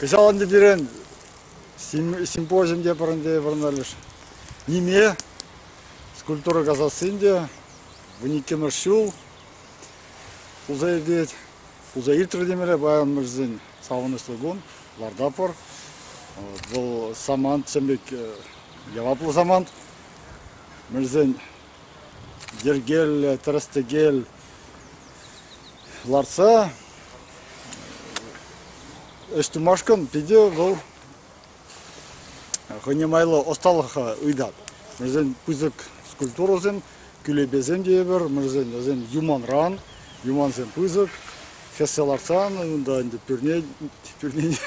Кӑҫал ӗнтӗ пирӗн симпозиум те пӗрӗнте вырӑналӗш. Ниме скульптура касассин те 12-мӗш ҫул пулса иртет. Пулса иртрӗ темелле паян мӗрсен савӑнӑҫлӑ кун лартатпӑр. Вӑл самант тем пек яваплӑ самант. Мӗрсен йӗркеллӗ, тӗрӗс-тӗкел лартса ӗҫ тумашкӑн питӗ вӑл хӑйне майлӑ ӑсталӑха ыйтать. Вӗсен пысӑк скульптурӑсем, кӳлепесем тейӗпӗр, вӗсен вӗсем юманран, юмансем пысӑк, хӗссе лартсан унта ӗнтӗ пӳрне пӳрнене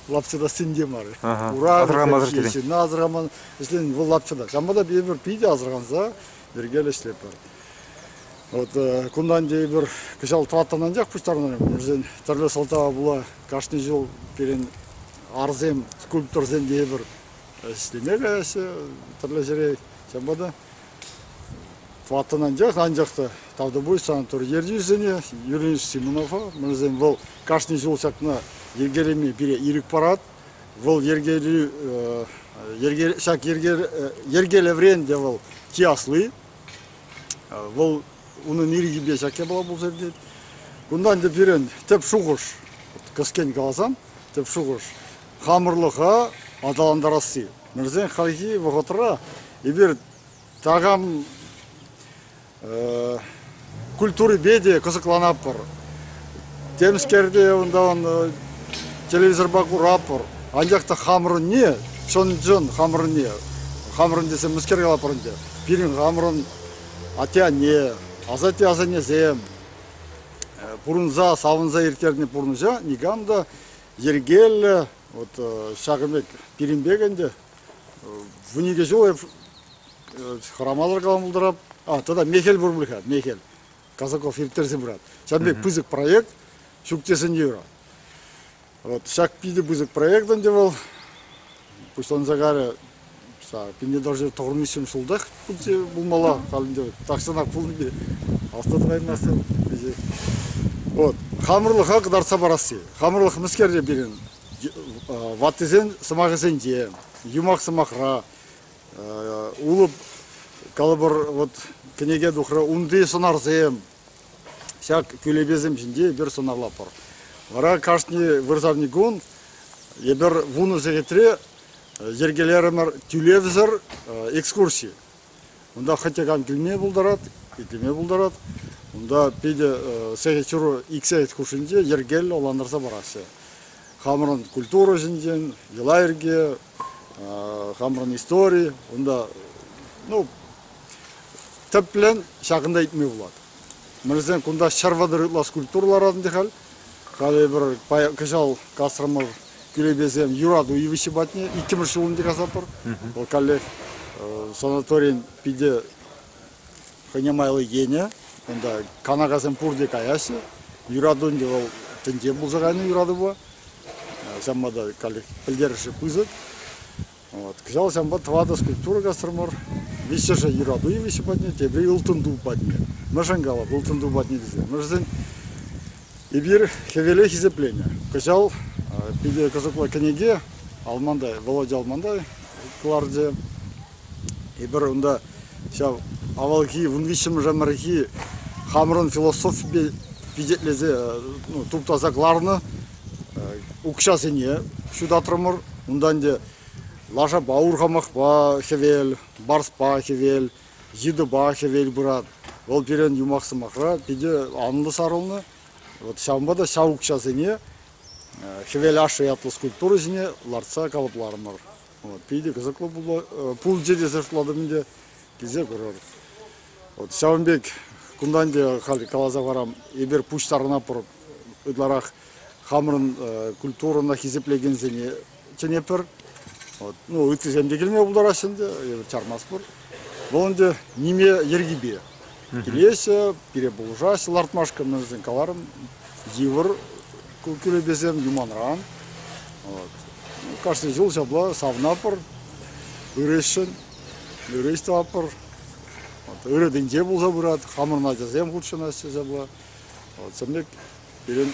лапчӑтасси те мар. Ура асӑрхамасӑр ӗҫлетӗн. Ҫынна асӑрхаман ӗҫлен вӑл лапчӑтать. Ҫавӑнпа та эпир питӗ асӑрханса йӗркеллӗ ӗҫлетпӗр. Вот кунтан тейӗпӗр кӑҫал тӑваттӑн анчах пуҫтарӑннӑ. Вӗсен тӗрлӗ сӑлтава пула кашни ҫул пирӗн арсем, скульпторсем тейӗпӗр ӗҫлеме каяҫҫӗ тӗрлӗ ҫӗре. Ҫавӑнпа та тӑваттӑн анчах, анчах та тавтапуҫ санатори ертӳҫисене, Юрий Симонова, вӗсем вӑл кашни ҫул ҫакна йӗркелеме пире ирӗк парать. Вӑл йӗркелӳ, ҫак йӗркелӗврен те вӑл чи асли. Вӑл унӑн ирӗкӗпе ҫак япала пулса иртет. Кунтан ӗнтӗ пирӗн тӗп шухӑш, кӗскен каласан, тӗп шухӑш хамӑрлӑха аталантарасси. Мӗншӗн хальхи вӑхӑтра эпир такам культурипе те кӑсӑкланатпӑр. Темскер те унтан телевизорпа куратпӑр. Анчах та хамӑрӑнне, чӑн-чӑн хамӑрӑнне, хамӑрӑн тесе мӗскер калатпӑр ӗнтӗ, пирӗн хамӑрӑн атте-анне, асатте-асаннесем пурӑнса, савӑнса ирттернӗ пурнӑҫа никам та йӗркеллӗ, вот ҫакӑн пек пирӗн пек ӗнтӗ 12 ҫул эп хӑрамасӑр калама пултарап. А, тата мехел пур пуль-ха, мехел. Казаков ирттерсе пырать. Ҫавӑн пек пысӑк проект ҫук тесен те юрать. Вот ҫак питӗ пысӑк проект ӗнтӗ вӑл. Пуҫланса карӗ пинте даже тӑхӑрмиҫҫӗм ҫултах пулмалла халь ӗнтӗ тахҫанах пулнипе аста тӑраймастӑн. Вот. Хамӑрлӑха кӑтартса парасси. Хамӑрлӑх мӗскер те пирӗн ваттисен сӑмахӗсенче, юмах-сӑмахра, Улӑп, калӑпӑр, вот кӗнеке тухрӗ, унти сӑнарсем, ҫак кӳлепесем ҫинче эпир сӑнарлатпӑр. Вара кашни вырсарникун эпир 10 сехетре йӗркелерӗмӗр тӳлевсӗр экскурси. Унта хӑть те кам килме пултарать, итлеме пултарать. Унта питӗ сехет ҫурӑ, ик сехет хушшинче йӗркеллӗ ӑнлантарса параҫҫӗ. Хамӑрӑн культура ҫинчен, йӑла-йӗрке, хамӑрӑн истори, унта ну, тӗплӗн ҫакӑнта илтме пулать. Мӗншӗн кунта 130 ытла скульптура ларать ӗнтӗ халь. Халӗ эпир кӑҫал касрӑмӑр кӳлепесем юрату йывӑҫҫи патне иккӗмӗш ҫул ӗнтӗ касатпӑр. Вӑл каллех санаторин питӗ хӑйне майлӑ енӗ. Унта канакасем пурте каяҫҫӗ. Юрату ӗнтӗ вӑл тӗнче пулса кайнӑ юратупа. Ҫавӑнпа та каллех пӗлтерӗшӗ пысӑк. Вот. Кӑҫал ҫавӑнпа тӑватӑ скульптура касрӑмӑр. Виҫҫӗшӗ юрату йывӑҫҫи патне, тепри ылтӑн ту патне. Мӗншӗн калап ылтӑн ту патне тесе? Мӗншӗн эпир хӗвеле хисепленӗ. Кӑҫал питӗ кӑсӑклӑ кӗнеке Алмантай, Володя Алмантай кӑларчӗ. Эпир унта ҫав авалхи 13-мӗш ӗмӗрхи хамӑрӑн философипе пичетлесе ну, туптаса кӑларнӑ укҫасене ҫутатрӑмӑр. Унта ӗнтӗ лашапа, урхамахпа хӗвел, барспа хӗвел, йытӑпа хӗвел пырать. Вӑл пирӗн юмах-сӑмахра питӗ анлӑ сарӑлнӑ. Вот ҫавӑнпа та ҫав укҫасене Хӗвел ашшӗ ятлӑ скульптура ҫине лартса калӑпларӑмӑр. Вот, питӗ кӑсӑклӑ пулчӗ тесе шутлатӑп ӗнтӗ, килсе курӑр. Вот ҫавӑн пек кунтан те халь каласа парам, эпир пуҫтарӑнатпӑр ытларах хамӑрӑн культурӑна хисеплекенсене чӗнетпӗр. Вот, ну, ыттисем те килме пултараҫҫӗ ӗнтӗ, эпир чармастпӑр. Вӑл ӗнтӗ ниме йӗркипе килеҫҫӗ, пире пулӑшаҫҫӗ лартмашкӑн, мӗншӗн каларӑм, йывӑр кӳлепесем юманран. Вот. Кашни ҫул ҫапла савӑнатпӑр, ырӑ ӗҫшӗн, ырӑ ӗҫ тӑватпӑр. Вот, ырӑ тӗнче пулса пырать, хамӑрӑн ачасем хутшӑнаҫҫӗ ҫапла. Вот, ҫавӑн пек пирӗн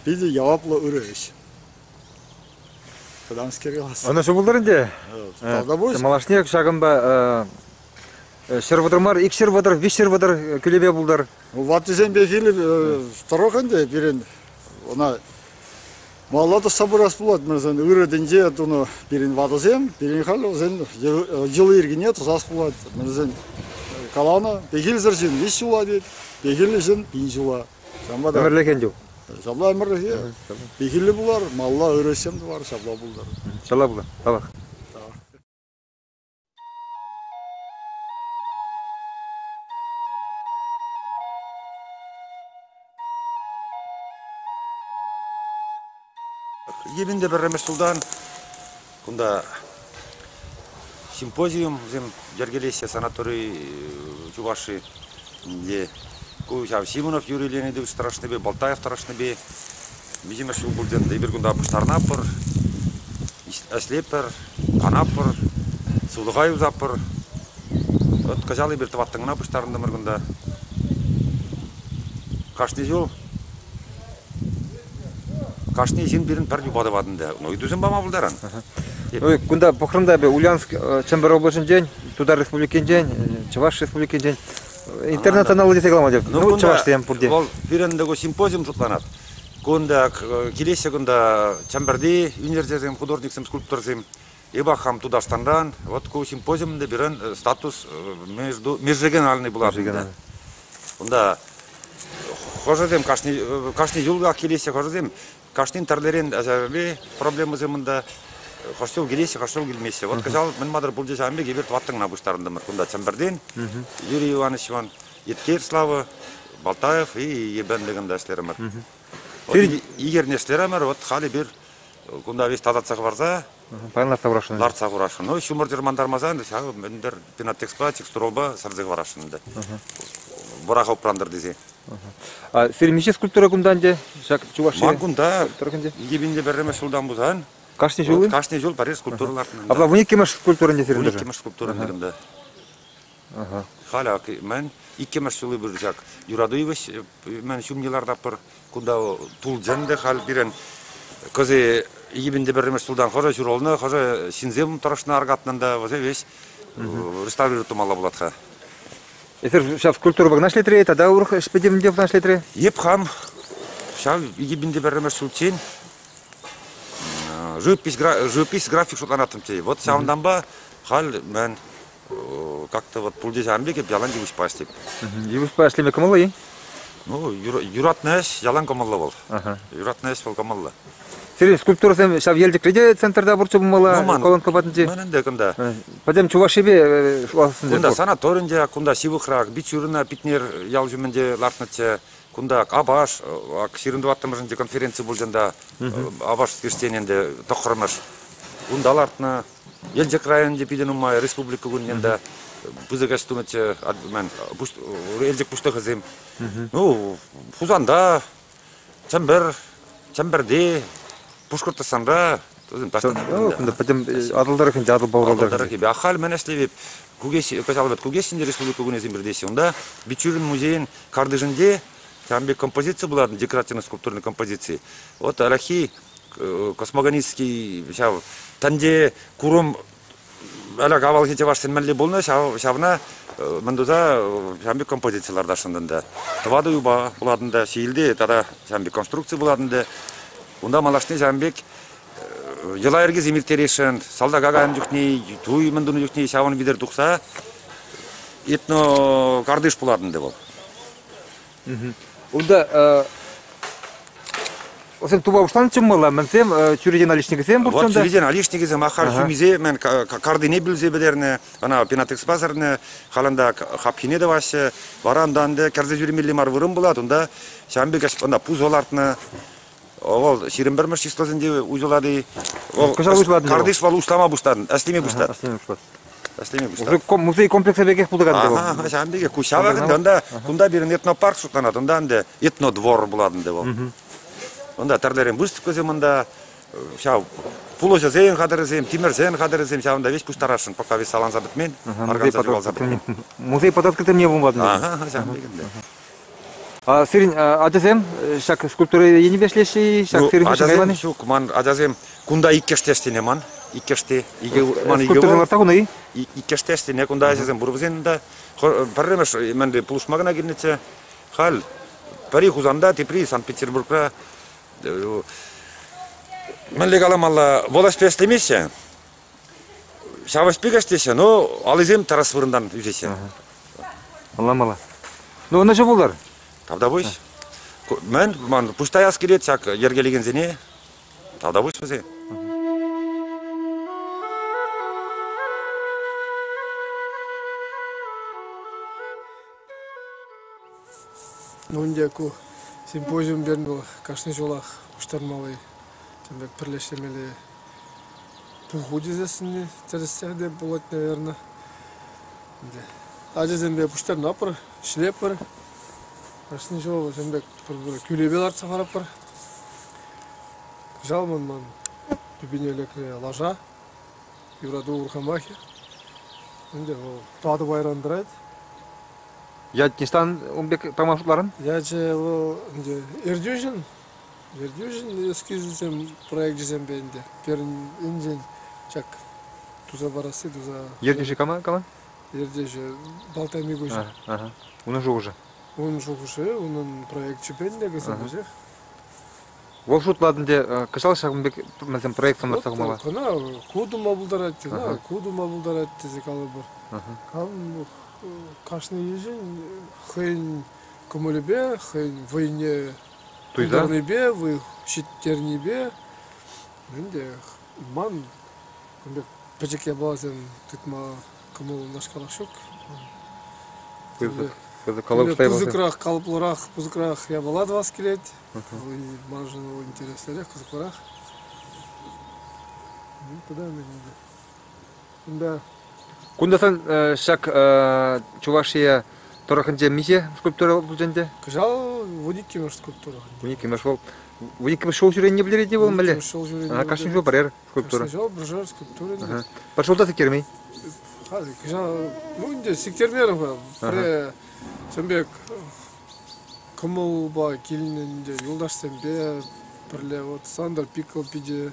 питӗ яваплӑ ырӑ ӗҫ. Вӑтамскер калас. Ӑнӑҫу пултӑр ӗнтӗ. Тавтапуҫ. Малашне ҫакӑнпа 130 мар, 230, 330 кӳлепе пултӑр. Ваттисемпе килӗп тӑрӑх ӗнтӗ пирӗн ӑна малалла тӑсса пырас пулать. Мӗншӗн ырӑ тӗнче тунӑ пирӗн ватӑсем, пирӗн халь вӗсен йӑли-йӗркине тӑсас пулать. Мӗншӗн каланӑ, пехилсӗр ҫын виҫ ҫула тет, пехиллӗ ҫын пин ҫула. Ҫавӑнпа та Ӗмӗрлӗхе ӗнтӗ. Ҫапла ӗмӗрлӗхе. Пехиллӗ пулар, малалла ырӑ ӗҫсем тӑвар, ҫапла пултӑр. Ҫапла пултӑр. Тавах. Йӗпенте пӗрремӗш ҫултан кунта симпозиумсем йӗркелеҫҫӗ санатори Чуваши е ку ҫав Симонов Юрий Леонидович тӑрӑшнипе, Болтаев тӑрӑшнипе виҫҫӗмӗш ҫул пулсан эпир кунта пуҫтарӑнатпӑр, ӗҫлетпӗр, канатпӑр, сывлӑха юсатпӑр. Вот кӑҫал эпир тӑваттӑн кӑна пуҫтарӑнтӑмӑр кунта. Кашни ҫул кашни ҫын пирӗн пӗр юпа тӑвать ӗнтӗ. Ну, ыйтусем пама пултаран. Ну, кунта пӑхрӑм та эпӗ Ульяновск Чӗмпӗр облаҫӗнчен, Тутар Республикинчен, Чӑваш Республикинчен интернационаллӑ тесе калама теп. Ну, чӑвашсем пурте. Вӑл пирӗн такой симпозиум шутланать. Кунта килеҫҫӗ кунта Чӗмпӗрти ӳнерҫӗсем, художниксем, скульпторсем. Эпӗ хам Тутарстанран. Вот ку симпозиумда пирӗн статус между межрегиональный пулать. Унта хӑшӗсем кашни кашни ҫулах килеҫҫӗ, хӑшӗсем кашнин тӗрлӗрен ачасемпе проблемӑсем унта. Хӑш ҫул килеҫҫӗ, хӑш ҫул килмеҫҫӗ. Вот кӑҫал мӗн матӑр пулчӗ ҫавӑн пек эпир тӑваттӑн пуҫтарӑнтӑмӑр. Кунта Чӗмпӗртен Юрий Иванович Иван, Еткер Слава, Балтаев и Ебенлӗ кунта ӗҫлерӗмӗр. Вот икерне ӗҫлерӗмӗр, вот халь эпир кунта весь тасатса хӑварса Паян лартса хурасшӑн. Лартса хурасшӑн. Ну, ҫумӑр чӑрмантармасан, ҫав мӗнтӗр пенотекспа, текстуролпа сӗрсе хӑварасшӑн ӗнтӗ. Вӑраха упрантӑр тесе. А сирӗн миҫе скульптура кунта ӗнтӗ? Ҫак Чуваши Ман кунта тӑрӑхӗнче? 2001 ҫултан пулсан Кашни ҫул-и? Кашни ҫул Париж скульптура лартнӑ. Апла 12-мӗш скульптура ӗнтӗ сирӗн 12-мӗш скульптура ӗнтӗ кунта. Халь ак мӗн иккӗмӗш ҫул эпир ҫак юрату йывӑҫ мӗн ҫумне лартатпӑр. Кунта тулчӗ ӗнтӗ халь пирӗн кӑси 2001 ҫултан хӑшӗ ҫуралнӑ, хӑшӗ ҫынсем тӑрӑшнӑ аркатнӑ та вӗсем веҫ реставрировать тумалла пулать-ха. Эсир ҫав скульптурӑпа кӑна ӗҫлетӗр-и тата урӑх ӗҫпе те мӗнпе кӑна ӗҫлетӗр-и? Эп хам ҫав 2001 ҫулччен живопись, живопись график шутланаттӑмччӗ. Вот ҫавӑнтанпа халь мӗн как-то вот пулчӗ ҫавӑн пек эп ялан йывӑҫпа ӗҫлеп. Йывӑҫпа ӗҫлеме кӑмӑллӑ-и? Ну, юратнӑ ӗҫ ялан кӑмӑллӑ вӑл. Юратнӑ ӗҫ вӑл кӑмӑллӑ. Сирӗн скульптурӑсем ҫав Елчӗкре те центрта пурччӗ пулмалла, колонка патӗнче. Ман ӗнтӗ кунта. Пӗтӗм Чувашипе Кунта санаторинче, кунта ҫывӑхрах Бичурина Питнер ял ҫумӗнче лартнӑччӗ. Кунта Апаш, ак 24-мӗшӗнче конференци пулчӗ ӗнтӗ, Апаш воскресенье ӗнтӗ тӑххӑрмӗш. Унта лартнӑ. Елчӗк районӗнче питӗ нумай республика кунне ӗнтӗ пысӑк ӗҫ тунӑччӗ Елчӗк пуҫлӑхӗсем. Ну, Хусанта, Чӗмпӗр, Чӗмпӗрте, Пушкӑртстанра Кунта пӗтӗм Атӑл тӑрӑхӗнче, Атӑл Атӑл тӑрӑхӗпе. А халь мӗн ӗҫлеве Кукеҫ, кӑҫал вӗт Кукеҫ республика кунӗсем иртеҫҫӗ. Унта Бичурин музейӗн картишӗнче ҫавӑн пек композици пулать, декоративно-скульптурный композици. Вот ӗлӗкхи космогонистский ҫав тӗнче курӑм ӗлӗк авалхи чӑвашсен мӗнле пулнӑ, ҫавна мӗн туса ҫавӑн пек композици лартасшӑн ӗнтӗ. Тӑватӑ юпа пулать ӗнтӗ, ҫиелте тата ҫавӑн пек конструкци пулать ӗнтӗ. Унта малашне ҫавӑн пек йӑла-йӗркесем ирттересшӗн, салтака кайнӑ чухне, туй мӗн тунӑ чухне ҫавӑн витӗр тухса этнокартиш пулать ӗнтӗ вӑл. Унта Вӗсем тума пуҫланӑччӗ мала, мӗнсем чӳрече наличникӗсем пурччӗ унта? Чӳрече наличникӗсем ахаль хӳмисе мӗн картине пӳлсе пӗтернӗ, ӑна пенотекспа сӗрнӗ, халь ӑнта хапхине тӑваҫҫӗ. Вара унта ӗнтӗ кӗрсе ҫӳремелли мар вырӑн пулать, унта ҫавӑн пек ӑна пусӑ лартнӑ. Вӑл 21-мӗш числосенче уҫӑлать-и? Вӑл Кӑҫал уҫӑлать. Картиш вӑл уҫлама пуҫланӑ, ӗҫлеме пуҫлать. Ӗҫлеме пуҫлать. Ӗҫлеме пуҫлать. Музей комплексӗ пекех пултарать вӑл. Ага, ҫавӑн пекех. Ку ҫавах ӗнтӗ. Унта, кунта пирӗн этнопарк шутланать. Унта ӗнтӗ этнодвор пулать ӗнтӗ вӑл. Унта тӗрлӗрен выставкӑсем унта, ҫав пулӑҫӑсен хатӗрӗсем, тимӗрсен хатӗрӗсем ҫавӑнта веҫ пуҫтарасшӑн, пока весь саланса пӗтмен, арканса ҫухалса пӗтмен. Музей под открытым небом пулать. Ага, ҫавӑн пек ӗнтӗ. Сирӗн ачасем ҫак скульптура енӗпе ӗҫлеҫҫӗ-и? Ҫак сирӗн ачасем ҫук, ман ачасем кунта иккӗш тене ман. Иккӗш те. Ман скульптура ларса хунӑ-и? Иккӗш тене кунта ачасем пур вӗсен та. Пӗрремӗш мӗнле пулӑшма кӑна килнӗччӗ. Халь пӗри Хусанта, тепри Санкт-Петербургра. Мӗнле каламалла, вӑл ӗҫпе ӗҫлемеҫҫӗ. Ҫав ӗҫпе ӗҫлеҫҫӗ, но аллисем тарас вырӑнтан ӳсеҫҫӗ. Ӑнланмалла. Ну, ӑнӑҫу пултӑр. Тавтапуҫ. Мӗн, ман пуҫ таяс килет ҫак йӗркелекенсене. Тавтапуҫ вӗсене. Ну, ӗнтӗ ку симпозиум пирӗн вӑл кашни ҫулах пуҫтармалли, тем пек пӗрлештермелли пуху тесессӗн тӗрӗсех те пулать, наверное. Ӗнтӗ ачасемпе пуҫтарӑнатпӑр, ӗҫлетпӗр. Кашни ҫул тем пек пӗр-пӗр кӳлепе лартса хӑваратпӑр. Кӑҫал ман тӳпене лекрӗ лаша, юрату урхамахӗ. Ӗнтӗ вӑл тӑватӑ пайран тӑрать. Ятне ун пек пама шутларӑн? Ячӗ вӑл ӗнтӗ ертӳҫӗн. Ертӳҫӗн эскизӗсем, проекчӗсемпе ӗнтӗ. Пирӗн енчен ҫак туса парасси туса... Ертӳҫӗ кама калан? Ертӳҫӗ Балтай Микуҫӗ. Ага. Унӑн шухӑшӗ? Унӑн шухӑшӗ, унӑн проекчӗпе ӗнтӗ кӗсемпе Вӑл шутлатӑн те кӑҫал ҫакӑн пек мӗнсем проект лартса хумалла. Кӑна ку тума пултарать, ӑна ку тума пултарать тесе калӑпӑр. Кам кашни ӗҫӗн хӑйӗн кӑмӑлӗпе, хӑйӗн вӑйне тултарнипе, вӑй ҫитернипе ӗнтӗ ман кун пек пӗчӗк япаласем тытма кӑмӑл унашкалах ҫук. Пысӑк, пысӑкрах, калӑплӑрах, пысӑкрах япала тӑвас килет. Маншӑн вӑл интереслӗрех, кӑсӑклӑрах. Тата мӗн ӗнтӗ. Кунта Кунта сан ҫак Чувашия тӑрӑхӗнче миҫе скульптура пулчӗ ӗнтӗ? Кӑҫал 12-мӗш скульптура. 12-мӗш вӑл. 12-мӗш ҫул ҫӳренине пӗлтерет-и вӑл мӗнле? Ҫул ҫӳренине. Кашни ҫул пӗрер скульптура. Кашни ҫул пӗршер скульптура ӗнтӗ. Пӗр ҫулта сиктермен? Халь кӑҫал, ну ӗнтӗ сиктермерӗм-ха. Пӗрре ҫавӑн пек кӑмӑлпа килнӗ ӗнтӗ юлташсемпе пӗрле. Вот Сандр Пикл питӗ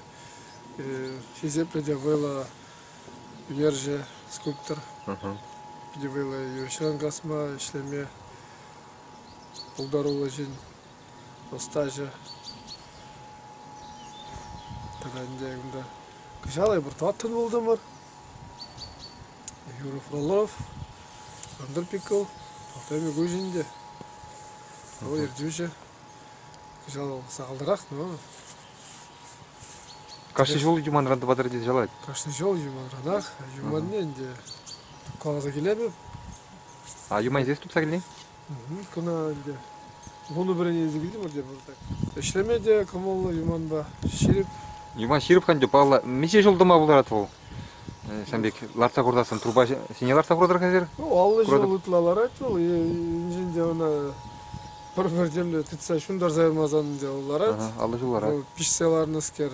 хисеплӗ те вӑйлӑ ӳнерҫӗ, скульптор. Питӗ вӑйлӑ йывӑҫран касма, ӗҫлеме пултаруллӑ ҫын, ӑстаҫӑ. Тата ӗнтӗ кунта кӑҫал эпир тӑваттӑн пултӑмӑр. Юра Фролов, Сандр Пикл, Алтай Микуҫ ӗнтӗ. Вӑл ертӳҫӗ. Кӑҫал сахалтарах, но Кашни ҫул юманран тӑватӑр тесе ҫалать. Кашни ҫул юманранах. Юманне ӗнтӗ каласа килетӗп. А юман здесь тупса килни? Кӑна ӗнтӗ вунӑ вӗрене илсе килтӗмӗр те пӗр так. Ӗҫлеме те кӑмӑллӑ юманпа ҫирӗп. Юман ҫирӗп-ха ӗнтӗ, паллӑ. Миҫе ҫул тӑма пултарать вӑл? Ҫавӑн пек лартса куртассӑн труба ҫине лартса куртӑр-ха эсир? Ну, 50 ҫул ытла ларать вӑл. Енчен те ӑна пӗр-пӗр темле тытса ҫунтарса ямасан ӗнтӗ вӑл ларать. 50 ҫул ларать. Вӑл пиҫсе ларнӑскер.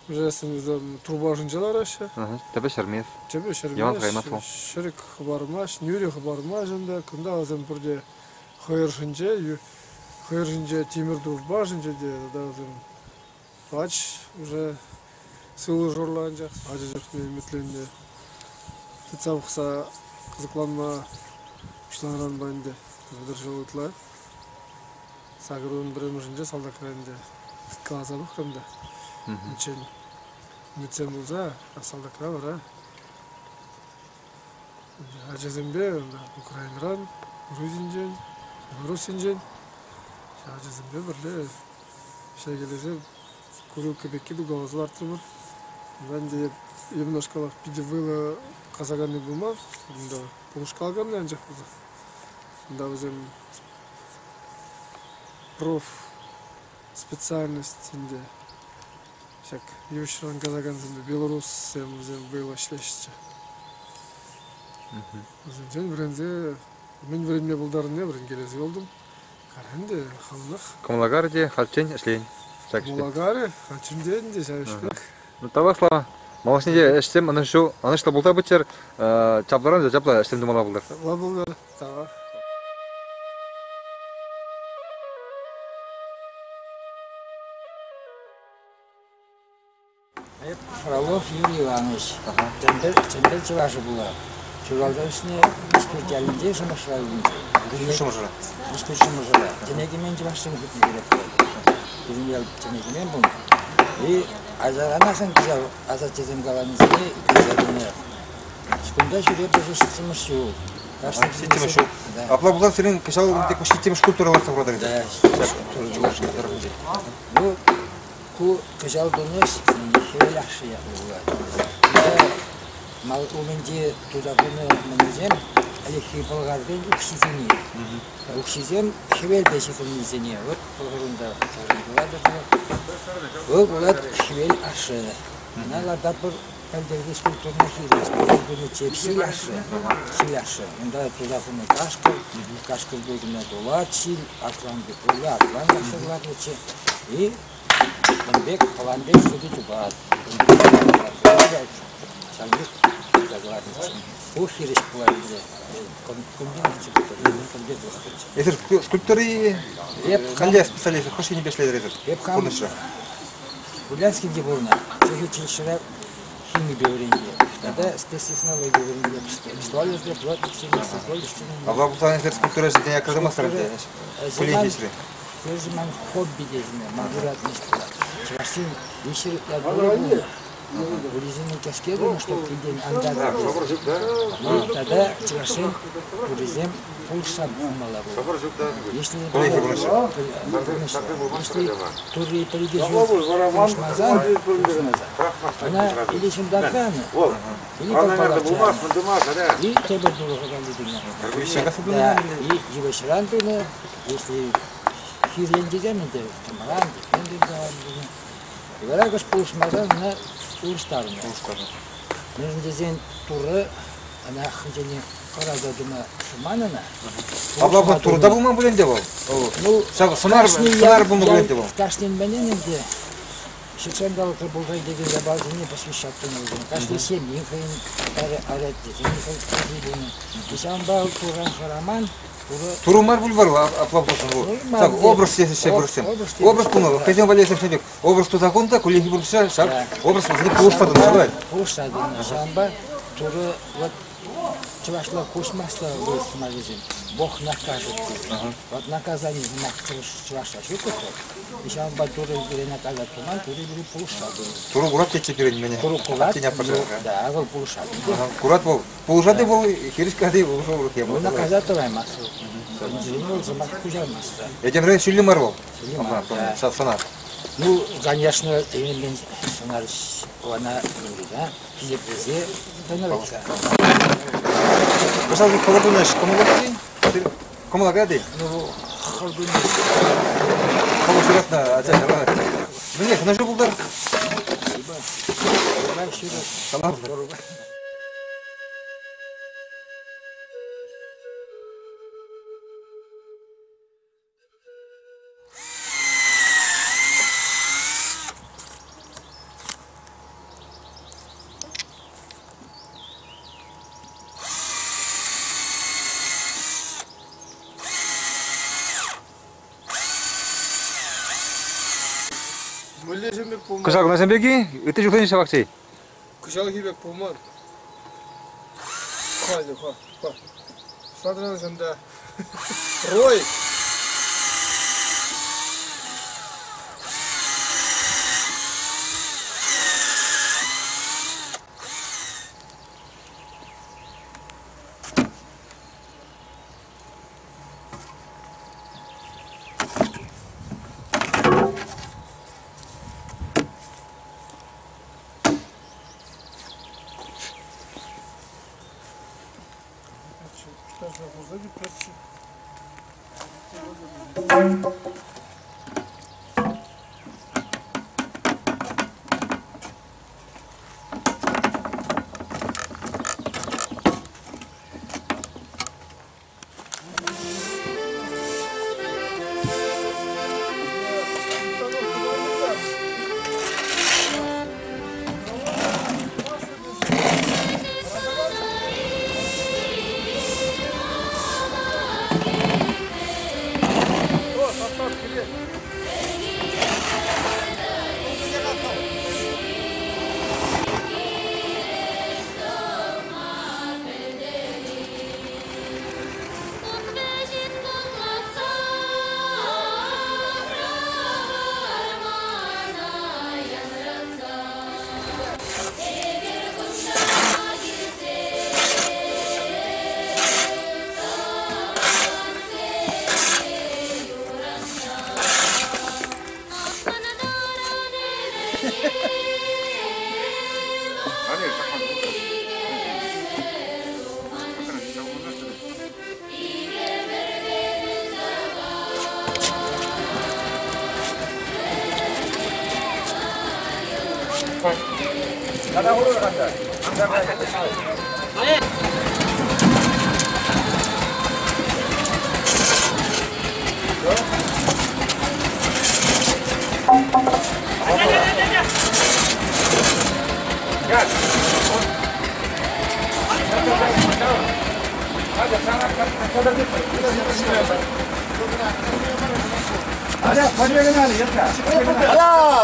Вӗсем труба ӑшӗнче лараҫҫӗ. Тӗпӗ ҫӗрмест. Тӗпӗ ҫӗрмест. Ҫӗрӗк хӑпармасть, нӳрӗ хӑпармасть ӗнтӗ. Кунта вӗсем пурте хӑйӑр ӑшӗнче, хӑйӑр ӑшӗнче тимӗр труба ӑшӗнче те тата вӗсем пач уже сывлӑш урлӑ анчах ача чухне ӗмӗтленнӗ. Тытса пӑхса кӑсӑкланма пуҫланӑранпа ӗнтӗ 30 ҫул ытла. 81-мӗшӗнче салтакра ӗнтӗ тыткаласа пӑхрӑм та. Унччен ӗмӗтсем пулса салтакра вара ачасемпе Украинӑран, Грузинчен, Белоруссинчен ҫав ачасемпе пӗрле ӗҫлекелесе курилка пекки тукаласа лартрӑмӑр. Унта ӗнтӗ немножко питӗ вӑйлӑ касаканни пулман, унта пулӑшкалаканни анчах пулса. Унта вӗсем проф специальность ӗнтӗ ҫак йывӑҫран касакансемпе белоруссем вӗсем вӑйлӑ ӗҫлеҫҫӗ. Вӗсенчен вӗренсе мӗн вӗренме пултарнине вӗренкелесе юлтӑм. Карӗ ӗнтӗ хамӑнах. Кӑмӑлакарӗ те хальччен ӗҫлен ҫак ӗҫпе. Кӑмӑлакарӗ хальччен те ӗнтӗ ҫав ӗҫпех. Ну, тавах, Слава. Малашне те ӗҫсем ӑнӑҫу ӑнӑҫлӑ пулса пыччӑр. Чаплӑран та чаплӑ ӗҫсем тумалла пултӑр. Ҫапла пултӑр. Тавах. Орлов Юрий Иванович. Чӗмпӗр, Чӗмпӗр чӑвашӗ пулать. Ҫуралса ӳснӗ Виҫпӳрт ялӗнче, Шӑмӑш районӗнче. Шӑмӑшра. Виҫпӳрт Шӑмӑшра. Тӗне кӗмен чӑвашсем хутне кӗрет пулать. Пирӗн ял тӗне кӗмен пулнӑ. И ачаранах ӗнтӗ ҫав асаттесем каланисене итлесе тӑнӑ. Кунта ҫӳреп уже ҫиччӗмӗш ҫул. Ҫиччӗмӗш ҫул. Апла пулсан сирӗн кӑҫал ҫиччӗмӗш скульптура лартса хуратӑр. Да, скульптура. Ну, ку кӑҫал тунӑ хӗвел ашшӗ ятлӑ пулать. Кунта мал умӗнче туса пынӑ мӗнӗсем ӗлӗкхи пӑлхарсен укҫисене. Укҫисем хӗвелпе ҫыхӑннисене. Вот пӑлхарунта пулатӑр. Вӑл пулать хӗвел ашшӗ. Ӑна лартатпӑр пӗлтӗрхи скульптурӑна хирӗҫ. Пынӑччӗ ҫил ашшӗ. Ҫил ашшӗ. Унта туса хунӑ кашкӑр. Кашкӑр пекне тулать ҫил, арслан пек пулля, арслан касса кӑларнӑччӗ. И ун пек, пӑлан пек хытӑ чупать. Ҫавӑн пек туса кӑларнӑччӗ. Ку хирӗҫ пулать ӗнтӗ. Комбинаци Эсир скульптори калле специалист хӑш енӗпе ӗҫлетӗр эсир? Эп хам Пурнӑҫра. Улянскинче пурӑнать. Чӗлхе училищӗре химипе вӗреннӗ. Тата спецтехнологи вӗреннӗ. Столярте, плотниксене, стекольщиксене. Апла пулсан эсир скульптура ӗҫӗсене акӑлтамастӑр ӗнтӗ. Кулленхи ӗҫре. Хӑйсем ман хобби тесене, ман юратнӑ ӗҫ пулать. Чӑвашсен виҫӗ ытла турӑ пулнӑ. Урисене кӗске тунӑ, чтоб килтен антарнӑ. Тата чӑвашсен турисем пулӑшса пымалла пулнӑ. Если если турри пӗр-икӗ ҫул пулӑшмасан, ӑна или ҫунтарканӑ, или кӑлпалатса и тепӗр турӑ валли тунӑ. Да, и йывӑҫран тунӑ, если хирленчӗсем ӗнтӗ тӑмран, тӗкрен тунӑ. Вара кӑшт пулӑшмасан ӑна улӑштарнӑ. Улӑштарнӑ. Мӗншӗн тесен Турӑ ӑна хӑйсене хӑраса тума шуман ӑна. Апла пулсан Турӑ та пулман пуль ӗнтӗ вӑл. Ну, Ҫав сӑнар, сӑнар пулнӑ пуль ӗнтӗ вӑл. Кашнин мӗнӗн ӗнтӗ ҫутҫанталӑкра пулса иртекен япаласене посвящать тунӑ вӗсем. Кашни ҫемйин хӑйӗн араттисен хӑй тунӑ. Ҫавӑнпа Турран хӑраман, Турӑ мар пуль вара апла пулсан вӑл. Так, образ тесеҫҫӗ вырӑссем. Образ пулнӑ. Хӑйсем валли пек образ туса хунӑ та кулленхи пурнӑҫра ҫак образ вӗсене пулӑшса тӑнӑ ҫавӑ. Пулӑшса тӑнӑ. Ҫавӑнпа Турӑ вот чӑвашла куҫмасла вырӑс сӑмахӗсем. Бог накажет тесе. Вот наказание сӑмах чӑвашла ҫук вот. Ҫавӑнпа Турӑ пире наказать туман, Турӑ пире пулӑшса тӑнӑ. Турӑ курать тетчӗ пирӗн мӗне. Турӑ курать. Да, вӑл пулӑшать. Курать вӑл. Пулӑшать вӑл, хирӗҫ кайни пулӑшу урӑх Ну, наказать тӑваймасть вӑл. Вӑл сӑмах куҫармасть. Этемрен ҫӳллӗ мар вӑл. Ҫӳллӗ мар, да. Сӑнар. Ну, конечно, мен сӑнар ӑна да, хисеплесе тӑнӑ вӗт-ха. Кӑҫал хӑвӑр тунӑ ӗҫ кӑмӑла кайни? Кӑмӑла кайни? Ну, хӑв тунӑ ӗҫ. Хӑвӑр ҫуратнӑ ача ҫавна. Мӗне, хӑна пултар? Спасибо. Салам. Кӑҫал кӑнасем пек-и? Ытти чухне ҫавах-ши? Кӑҫалхи пек пулман. Халӗ, ха, ха. Садран да. Рой!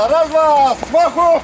Раз, два, смаху!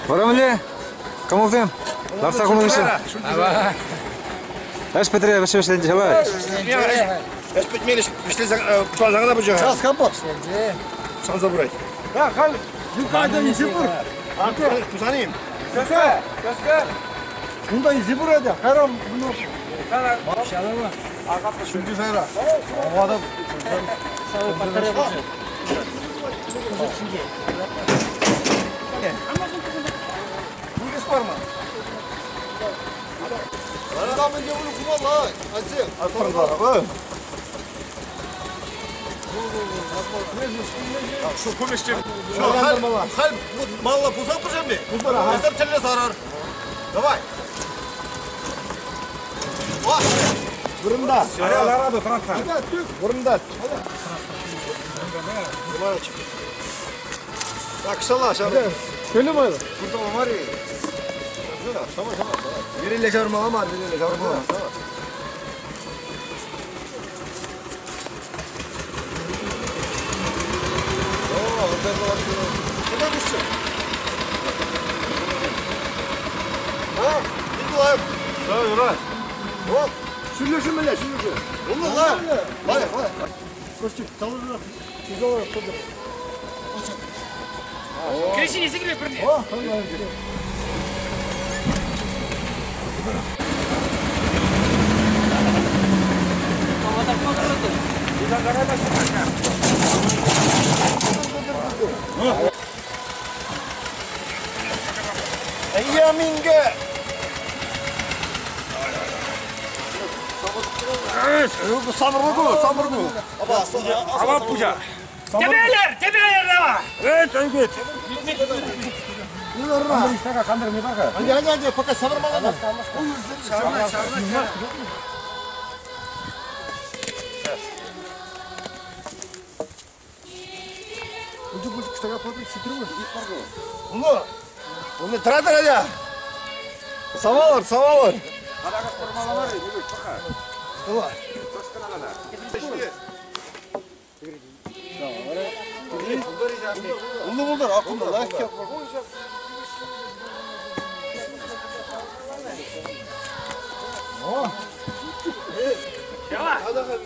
Варамле, кому всем? Ларса кому еще? Аш Петре, вообще вообще не желаю. Аш Петмелиш, пришли за пошла за Сейчас капот. Сам забрать. Да, хал, юкайда не зибур. А, пузаним. Каска, каска. Унда не зибур это, харам, ну. Şimdi sayra. Havada. Давай. Burunda. Burunda. Так, шала, шала. Öyle mi? Biriyle çarmala var, biriyle çarmala. Anja, пока савармалана. Ну, тра-тра-тра. Савалар, савалар. Улы булдар, акылды, лайк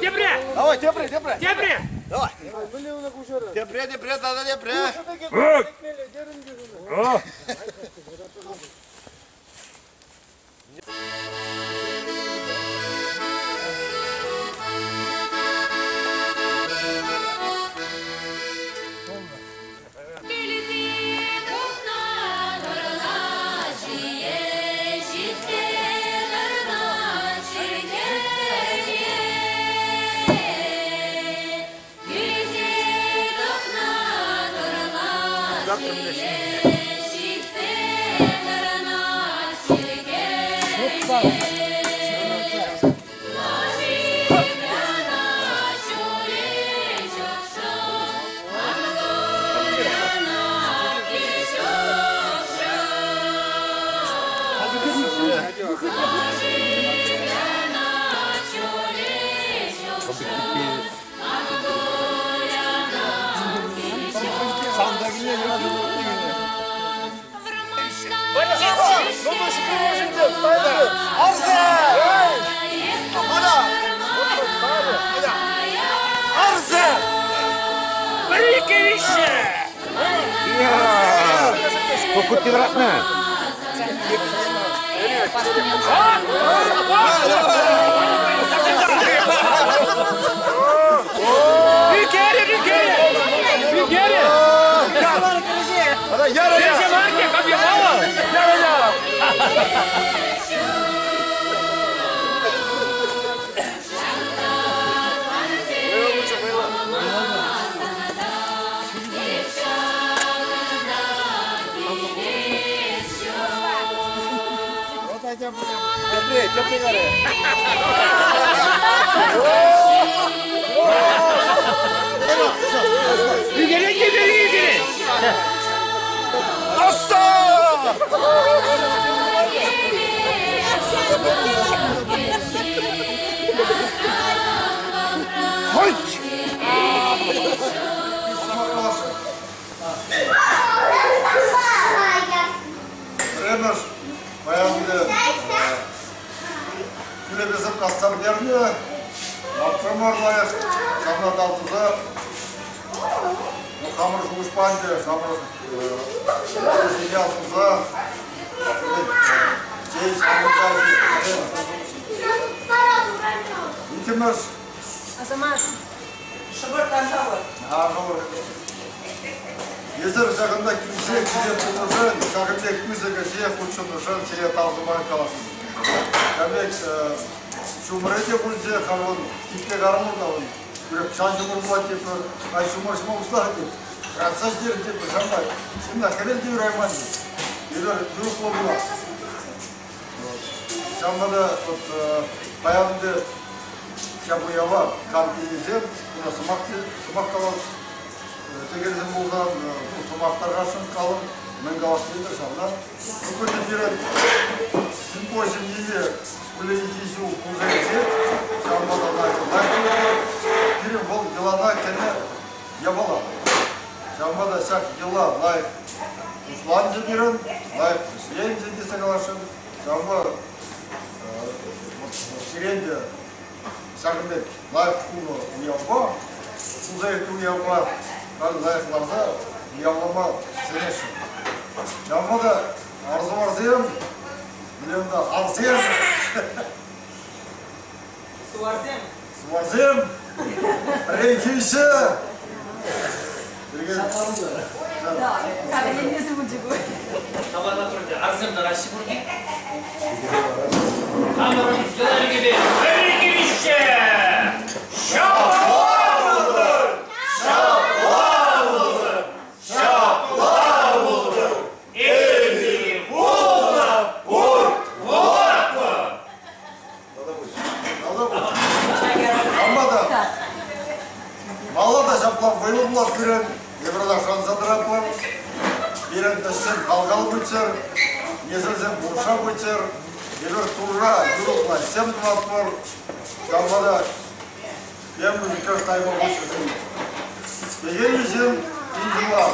Тепре! Давай, тепре, тепре! Тепре! Давай! Тепре, тепре, да, тепре! вӑйлӑ пулать пирӗн, эпир ӑна шанса тӑратпӑр. Пирӗн ӗҫсем кал-кал пыччӑр, несӗлсем пулӑшса пыччӑр. Эпир Турра юрӑхлӑ ӗҫсем тӑватпӑр. Ҫавӑнпа та тем музыка тайма пуҫлӑсем. Пехиллисем пин ҫула.